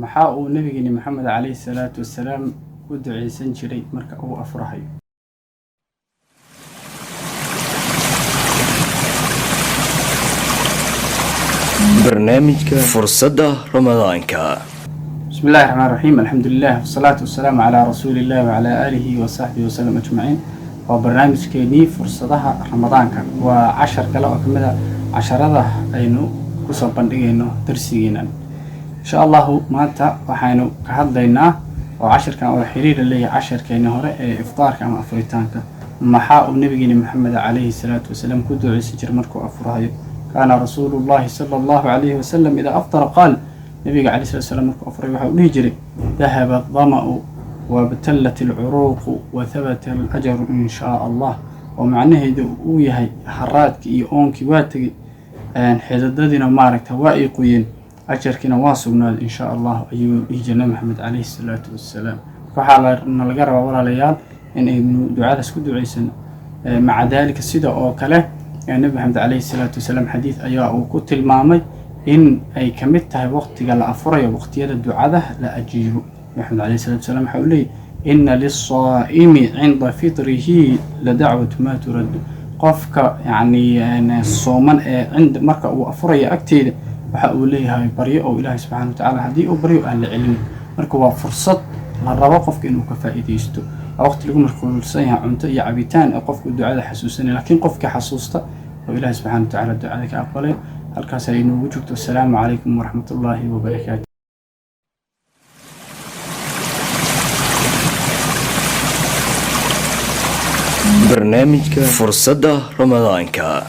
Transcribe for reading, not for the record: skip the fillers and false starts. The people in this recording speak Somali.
Maxaa uu nabigeeni Maxamed calayhi salaatu wasalaam ku duceysan jiray marka uu afurahayo? Barnaamijka Fursadda Ramadaanka. Bismi illahi raxmaan raxiim, alxamdulilah, wasalaatu wasalaamu calaa rasuuli illahi wacalaa aalihi wa saxbihi wasalam ajmaciin. Waa barnaamijkeenii fursadaha Ramadaanka, waa cashar kale oo kamid a casharada aynu kusoo bandhigayno darsigeenan, insha Allahu. Maanta waxaynu ka hadlaynaa oo cashirkan oo xiriira leeyahay casharkeeni hore ee iftaarka ama afuritaanka: maxaa uu nabigeeni Maxamed calayhi salaatu wasalaam ku duceysan jiray markuu afurahayo? Kaana rasuulu llahi sala Allahu calayhi wasalam idaa aftara qaal, nabiga calayhi salatu wasalaam markuu afuray waxa uu dhihi jiray: dahaba adama'u wabtallat alcuruuqu wa habata alajaru in shaa Allah. Oo macnaheedu uu yahay haraadkii iyo oonkii waa tegey, xididadiina maaragta waa ay qoyeen, ajarkiina waa sugnaaday in shaa Allah, ayuu dhihi jiray Nabi Maxamed calayhi salaatu wasalaam. Waxaa na laga rabaa, walaalayaal, in aynu ducadaas ku duceysano. Maca daalika, sida oo kale Nabi Maxamed calayhi salaatu wasalaam xadiid ayaa uu ku tilmaamay in ay ka mid tahay waqtiga la afurayo waqtiyada ducada la ajiibo. Nabi Maxamed calayhi salatu wasalaam waxa uu leeyahy: ina lisaa'imi cinda fitrihi la dacwatu maa turaddu. Qofka yacni sooman ee cinda marka uu afurayo agteeda waxa uu leeyahay baryo oo Ilaahay subxaana wa tacaala haddii uu baryo aan la celinin. Marka waa fursad la rabo qofka inuu ka faa'iidaysto. Waa waqti lagu mashquulsan yahay cunto iyo cabitaan ee qofku ducada xasuusanaya, laakiin qofkii xasuusta oo Ilaahay subxaana wa tacaala ducada ka aqbalay. Halkaas ay inoogu joogto. Assalaamu calaykum waraxmat ullaahi wabarakaatu. Barnaamijka Fursadda Ramadaanka.